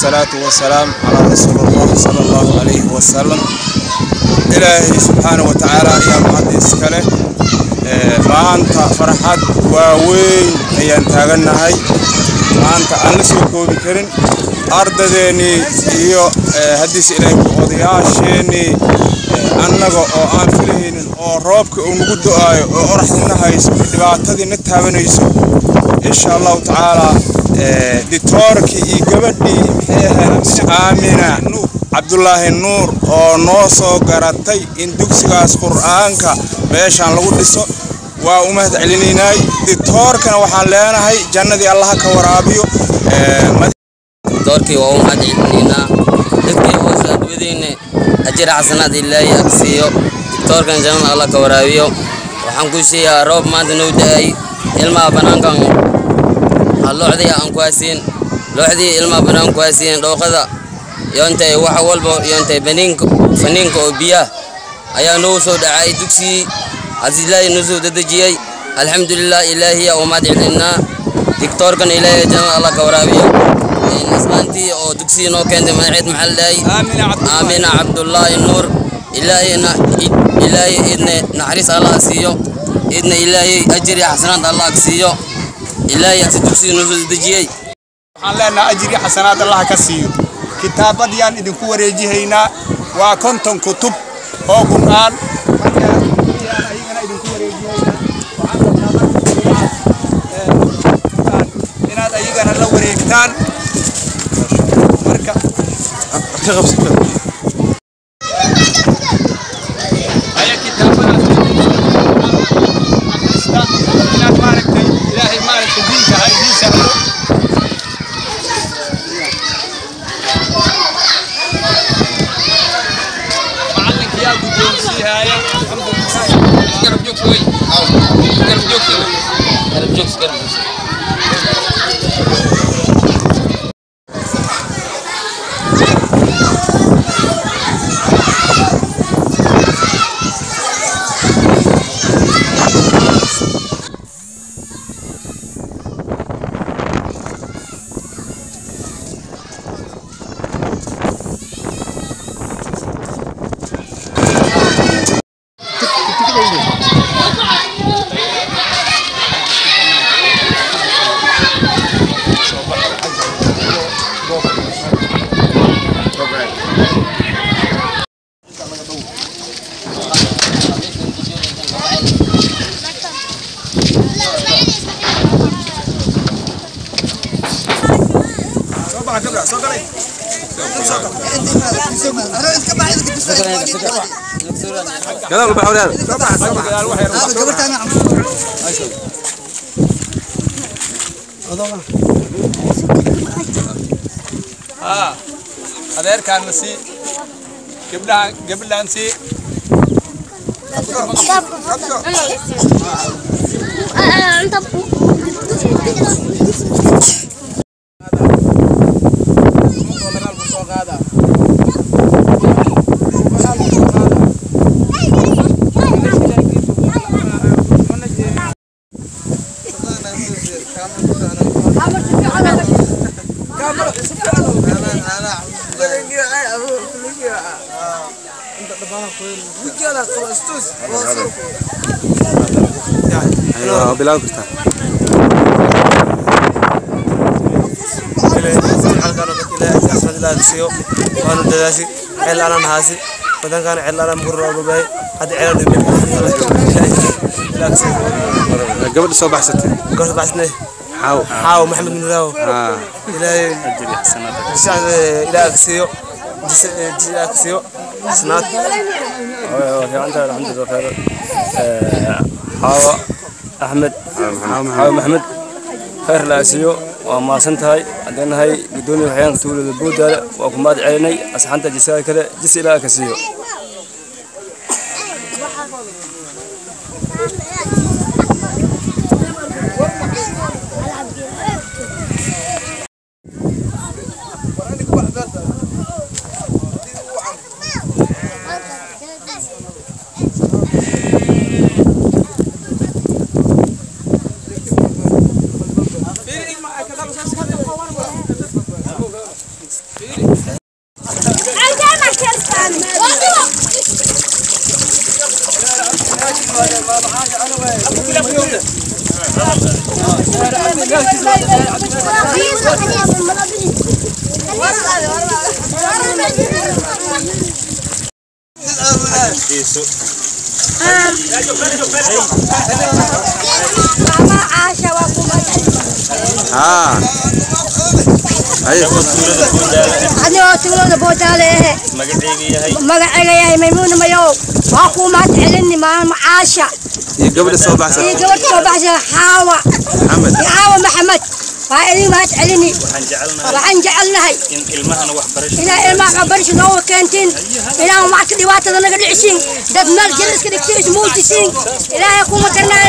والصلاة والسلام على رسول الله صلى الله عليه وسلم. إلهي سبحانه وتعالى يا mahad iskale. Maanta farxad waaweyn ayaan taagannahay, maanta aan la soo koobi karin. Ardadeennii iyo haddiise Ilaahay odayaasheenii, annaga oo aan filahaynin oo roobka uu nagu do'aayo oo oraxdina hayso, dhibaatadii na taabanayso, insha Allahu tacaala ditoorkii iyo gabadhii, maxay ahayd, Aamina Cabdulaahi Nuur, oo noo soo garatay in dugsigaas Qur'aanka meeshaan lagu dhiso, waa u mahad celinaynay. Ditoorkana waxaan leenahay jannadii Allaha ka waraabiyo. Doorkii waa u mahad celinaynaa. Dadkii hoose adwadeyna ajir xasanaad Ilaahay agsiiyo, diktoorkan jannada Alla ka waraabiyo. Waxaan ku sheegaa roob maanta noo da'ay, ilmaha banaankan looxdii aan ku hasiin, looxdii ilmaha banaan ku hasiin, dhooqada iyo intay wax walba iyo intay baniinka faniinka oo biyaha ayaa noo soo dhacay dugsigii. Hasi Ilaahay noo soo dedejiyey, alxamdulilah, Ilaahiya u mahad celinaa. Diktoorkan Ilaahay jannada Alla ka waraabiyo. Islaantii oo dugsigii noo keentay magaceed maxaa la dhahay? Aamina Cabdullaahi Nuur. Ilaahayna Ilaahay idna naxariis Allah siiyo, idna Ilaahay ajir iyo xasanaad Allah siiyo. Ilaahay asi dugsigii noo soo dedejiyey. Waxaan leenahay ajir iyo xasanaad Allah ka siiyo. Kitaabadiyaan idinku wareejihaynaa, waa 50 kutub oo Qur'aan. Marka kutubiyaan ayagana idinku wareejihaynaa. Waxaan rabnaa marka inaad ayagana la wareegtaan. Marka aya kitaabadaas akhrista, inaad maaragtay Ilaahay maaragtay diinka ha idiin sahlo. Macalinka yaa guddoonsiihaaya, alxamdulilah. Garab joogsi wey, garab joogsi, garab joogsi, garab joogsi. Gadaal u bax walaal. Haa, adeerkaan sii, gabdhahan, gabdhahan sii. Waa bilaabi kartaa. Waanu dadaasi ceel aanan haasi wadankaana ceel aanan murro baay hadda ceel Gabadha soo baxsatay? Goorta baxsatay. Xaawo. Xaawo Maxamed Nuraawo. Ilaahay Ilaahay siiyo, Ilaahay siiyo xasanaad. Fiicantahay, alxamdulillah, khayr. Xaawo Axmed, Xaawo Maxamed, khayr la siiyo, waa mahadsan tahay. Haddaan nahay gudoomiye waxyaanka tuulada Boodaale, waa ku mahad celinay asxaanta jisaga kale, jis Ilaaha ka siiyo. أنا تقولون بودالة مقعي يا ميمون ميو أخو ما تعلني ما معاشة قبل الصباح قبل الصباح حاوة محمد حاوة محمد هاي ما تعلني وحن جعلنا هاي إلى إلما وحبرش نو كانتين إلى ما كل وقت أنا قد عشين دد مال جلس كده كتير موجسين إلى يقوم كنا.